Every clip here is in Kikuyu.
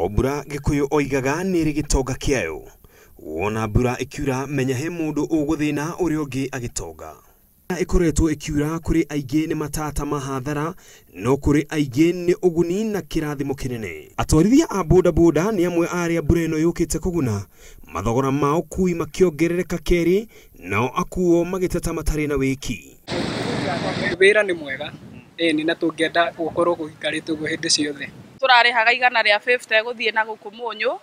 O mbura Gikuyu oigaga nĩ ĩrĩ gĩtonga kĩayo. Wona mbura ĩkiura menya he mũndũ ũgũthĩna ũrĩa ũngĩ agĩtonga. Ĩkoretwo ĩkiura kũrĩ aingĩ nĩ matata ma hathara, no kũrĩ aingĩ nĩ ũguni na kĩrathimo kĩnene. Atwarithia a bodaboda nĩ amwe a arĩa mbura ĩno yũkĩte kũguna, mathogora ma ũkui makĩongerereka kerĩ, nao akuo magĩteta matarĩ na wĩki. Wĩra nĩ mwega ĩni na tũngĩenda gũkorwo gũikarĩte ũguo hĩndĩ ciothe. Tũrarĩhaga 150 gũthiĩ na gũkũ Mũnyũ,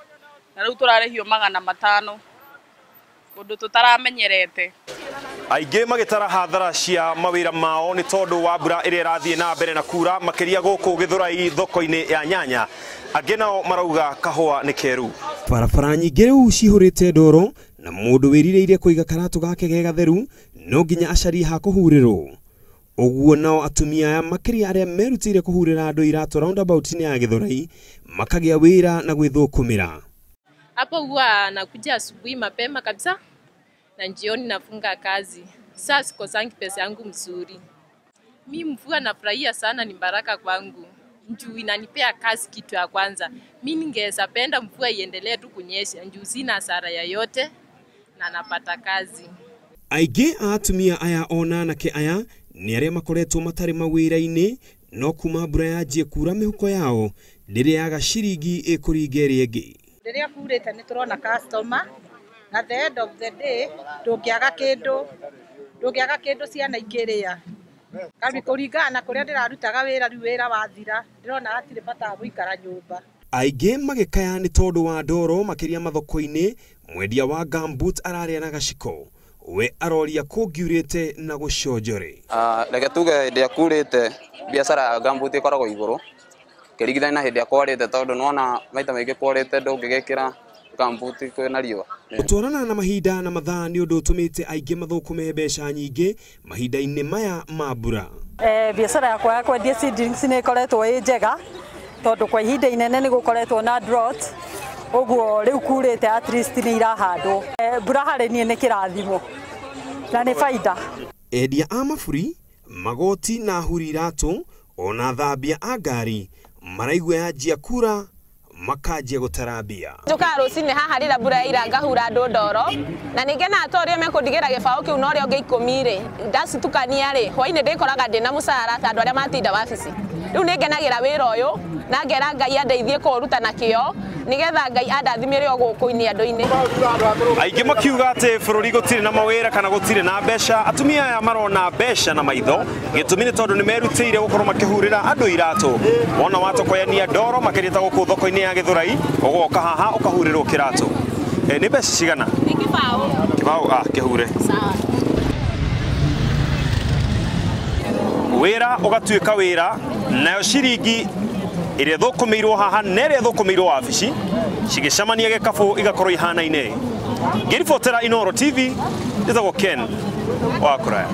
na rĩu tũrarĩhio 500, ũndũ tũtaramenyerete. Aingĩ magĩtara hathara cia mawĩra mao nĩ tondũ wa mbura ĩrĩa ĩrathiĩ na mbere na kura makĩria gũkũ Gĩthũrai thoko-inĩ ya nyanya. Angĩ nao marauga kahũa nĩ keru. Barabara nyingĩ rĩu cihũrĩte ndoro na mũndũ wĩrirĩirie kũiga karatũ gake ge gatheru no nginya acarie ha kũhurĩrwo. Ũguo nao atumia aya makĩria arĩa merutĩire kũhurĩra andũ iratũ roundabout-inĩ ya Gĩthũrai makagĩa wĩra na gwĩthũkũmĩra. Hapo huwa nakuja asubuhi mapema kabisa na jioni nafunga kazi. Sasa sikosangi pesa yangu mzuri. Mi mvua nafurahia sana, ni baraka kwangu. Njuu inanipea kazi kitu ya kwanza. Mi ningeweza penda mvua iendelee tu kunyesha. Njuu sina hasara yoyote na napata kazi. Aingĩ a atumia aya ona anake aya nĩ arĩa makoretwo matarĩ mawĩra-inĩ, no kuma mbura yanjie kura mĩhuko yao ndĩrĩaga ciringi ĩkũringa ĩrĩa ĩngĩ. Rĩrĩa kurĩte nĩ tũrona customer na the end of the day ndũngĩaga kĩndũ ciana ikĩrĩa. Kambi kũringana na kũrĩa ndĩrarutaga wĩra rĩu wĩra wathira ndĩrona hatirĩ bata wa gũikara nyũmba. Aingĩ magĩkaya nĩ tondũ wa ndoro makĩria mathoko-inĩ. Mwendia wa gumboot ararĩa na gaciko, we aroria kũngiurĩte na gũconjore. Reke tuge hĩndĩ ĩrĩa kurĩte biacara ya gumboot ĩkoragwo igũrũ kĩringithania na hĩndĩ ĩrĩa kwarĩte, tondũ nĩwona maita maingĩ kwarĩte ndũngĩgĩkĩra gumboot kwĩna riũa. Gũtwarana na mahinda na mathaa nĩ ũndũ ũtũmĩte aingĩ mathũkũme mbeca nyingĩ mahinda-inĩ maya ma mbura. Biacara yakwa ya kwendia seedlings nĩ ĩkoretwo ĩ njega tondũ kwa ihinda inene nĩ gũkoretwo na drought, ũguo rĩu kurĩte at least nĩ irahandwo. Mbura harĩ niĩ nĩ kĩrathimo na nĩ baida. Endia a maburi, magoti na ahuri iratũ ona thambia a ngari maraigua yanjia kura makanjia gũtara mbia. Njũkaga rũcinĩ haha rĩrĩa mbura yaira ngahura andũ ndoro, na nĩngenaga to ũrĩa mekũndigĩra gĩbaũ kĩu na ũrĩa ũngĩ 10 rĩ, ndacitukania rĩ, hwainĩ ndĩkoraga ndĩna mũcara ta andũ arĩa matinda wabici. Rĩu nĩngenagĩra wĩra ũyũ na ngera Ngai andeithie kũũruta na kĩo nĩgetha Ngai andathimĩre o gũkũ-inĩ andũ-inĩ. Aingĩ makiuga atĩ bũrũri gũtirĩ na mawĩra kana gũtirĩ na mbeca. Atumia aya marona mbeca na maitho, gĩtũmi nĩ tondũ nĩ merutĩire gũkorwo makĩhurĩra andũ iratũ. Wona watokoyania ndoro makĩria ta gũkũ thoko-inĩ ya Gĩthũrai, ũgoka haha ũkahurĩrwo kĩratũ. Nĩ mbeca cigana? Nĩ kĩbaũ. Kĩbaũ, kĩhure. Sawa. Wĩra ũgatuĩka wĩra, nayo ciringi ĩrĩa ĩthũkũmĩirwo haha na ĩrĩa ĩthũkũmĩirwo wabici cigĩcemania gĩkabũ igakorwo ihanaine. Ngĩribotera Inooro TV, njĩtagwo Ken wa Kũraya.